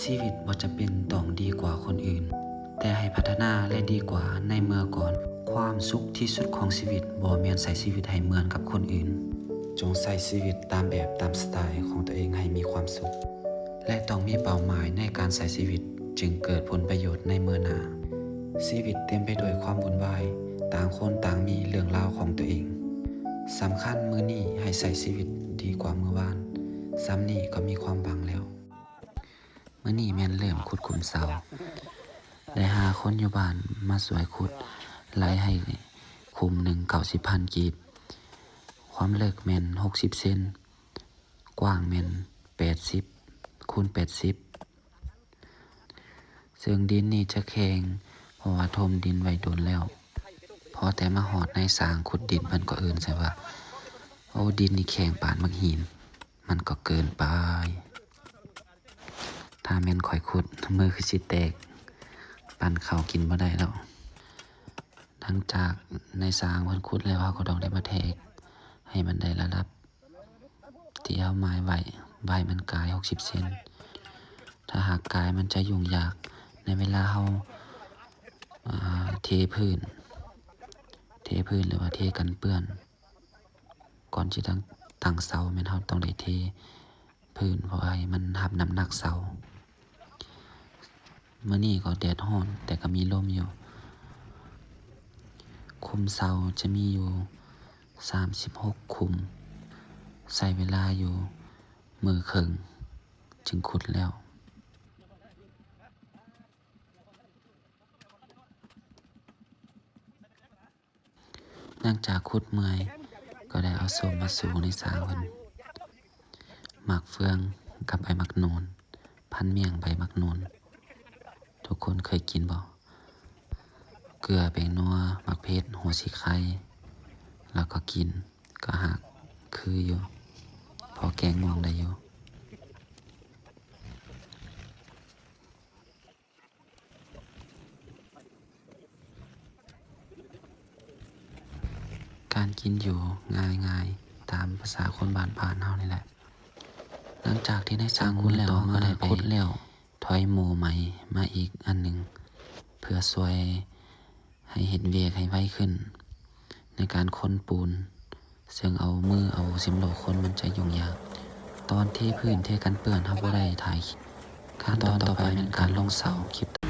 ຊີວິດບໍ່ຈຳເປັນຕ້ອງດີກວ່າຄົນອື່ນ, ແຕ່ໃຫ້ພັດທະນາ ແລະ ດີກວ່າໃນເມື່ອກ່ອນ. ຄວາມສຸກທີ່ສຸດຂອງຊີວິດບໍ່ແມ່ນໃຊ້ຊີວິດໃຫ້ເໝືອນກັບຄົນອື່ນ. ຈົ່ງໃຊ້ຊີວິດຕາມແບບ, ຕາມສະໄຕຂອງຕົວເອງໃຫ້ມີຄວາມສຸກ ແລະ ຕ້ອງມີເປົ້າໝາຍໃນການໃຊ້ຊີວິດ, ຈຶ່ງເກີດຜົນປະໂຫຍດໃນເມື່ອໜ້າ. ຊີວິດເຕັມໄປດ້ວຍຄວາມວຸ່ນວາຍ, ຕ່າງຄົນຕ່າງມີເລື່ອງລາວຂອງຕົວເອງ. ສຳຄັນມື້ນີ້ໃຫ້ໃຊ້ຊີວິດດີກວ່າມື້ວານ, ສ່ຳນີ້ກໍມີຄວາມຫວັງແລ້ວ. ມື້ນີ້ແມ່ນເລີ່ມຂຸດຂຸມເສົາ, ໄດ້ຫາຄົນຢູ່ບ້ານມາຊ່ວຍຂຸດ, ລາຍໃຫ້ຂຸມໜຶ່ງເກົ້າສິບພັນກີບ, ຄວາມເລິກແມ່ນຫົກສິບເຊັນ, ກວ້າງແມ່ນແປດສິບຄູນແປດສິບ. ເຊິ່ງດິນນີ້ຈະແຂງ ເພາະວ່າຖົມດິນໄວ້ດົນແລ້ວ. ພໍແຕ່ມາຮອດນາຍຊ່າງຂຸດດິນ ເພິ່ນກໍເອີ້ນໃສ່ວ່າ, ໂອ້ ດິນນີ້ແຂງປານໝາກຫີນ, ມັນກໍເກີນໄປ. ຖ້າແມ່ນຂ້ອຍຂຸດ, ມືຄືຊິແຕກ, ປັ້ນເຂົ້າກິນບໍ່ໄດ້ແລ້ວ. ຫຼັງຈາກນາຍຊ່າງເພິ່ນຂຸດແລ້ວ, ເຮົາກໍຕ້ອງໄດ້ມາແທກໃຫ້ມັນໄດ້ລະດັບ ທີ່ເຮົາໝາຍໄວ້, ບໍ່ໃຫ້ມັນກາຍຫົກສິບເຊັນ. ຖ້າຫາກກາຍມັນຈະຫຍຸ້ງຍາກໃນເວລາເຮົາ, ເອີ, ເທພື້ນ, ເທພື້ນ ຫຼືວ່າເທກັນເປື້ອນ. ກ່ອນຊິຕັ້ງ, ຕັ້ງເສົາ ແມ່ນເຮົາຕ້ອງໄດ້ເທພື້ນ ເພື່ອໃຫ້ມັນຮັບນ້ຳໜັກເສົາ. ມື້ນີ້ກໍແດດຮ້ອນ, ແຕ່ກໍມີລົມຢູ່. ຂຸມເສົາຈະມີຢູ່ສາມສິບຫົກຂຸມ, ໃຊ້ເວລາຢູ່ມື້ເຄິ່ງຈຶ່ງຂຸດແລ້ວ. ຫຼັງຈາກຂຸດເມື່ອຍ ກໍໄດ້ເອົາສົ້ມມາສູ່ໃນສາເພິ່ນ. ໝາກເຟືອງກັບໃບໝາກໂນນ, ພັນໝ້ຽງໃບໝາກໂນນ, ທຸກຄົນເຄີຍກິນບໍ່? ເກືອ, ແປ້ງນົວ, ໝາກເຜັດ, ຫົວສີໄຄ, ແລ້ວກໍກິ່ນ, ກໍຫາກຄືຢູ່, ພໍແກງມ່ວງໄດ້ຢູ່. ການກິນຢູ່ງ່າຍໆ ຕາມພາສາຄົນບ້ານໆເຮົານີ້ແຫຼະ. ຫຼັງຈາກທີ່ນາຍຊ່າງຂຸດແລ້ວ ເຮົາກໍໄດ້ໄປຂຸດແລ້ວ, ຖອຍໂມ່ໃໝ່ມາອີກອັນໜຶ່ງ ເພື່ອຊ່ວຍ ໃຫ້ເຮັດວຽກໃຫ້ໄວຂຶ້ນໃນການຂົນປູນ, ເຊິ່ງເອົາມືເອົາສິມໂຫຼຂົນມັນຈະຫຍຸ້ງຍາກ. ຕອນເທພື້ນເທກັນເປື້ອນເຮົາບໍ່ໄດ້ຖ່າຍຄລິບ. ຂັ້ນຕອນຕໍ່ໄປແມ່ນການລົງເສົາ. ຄລິບ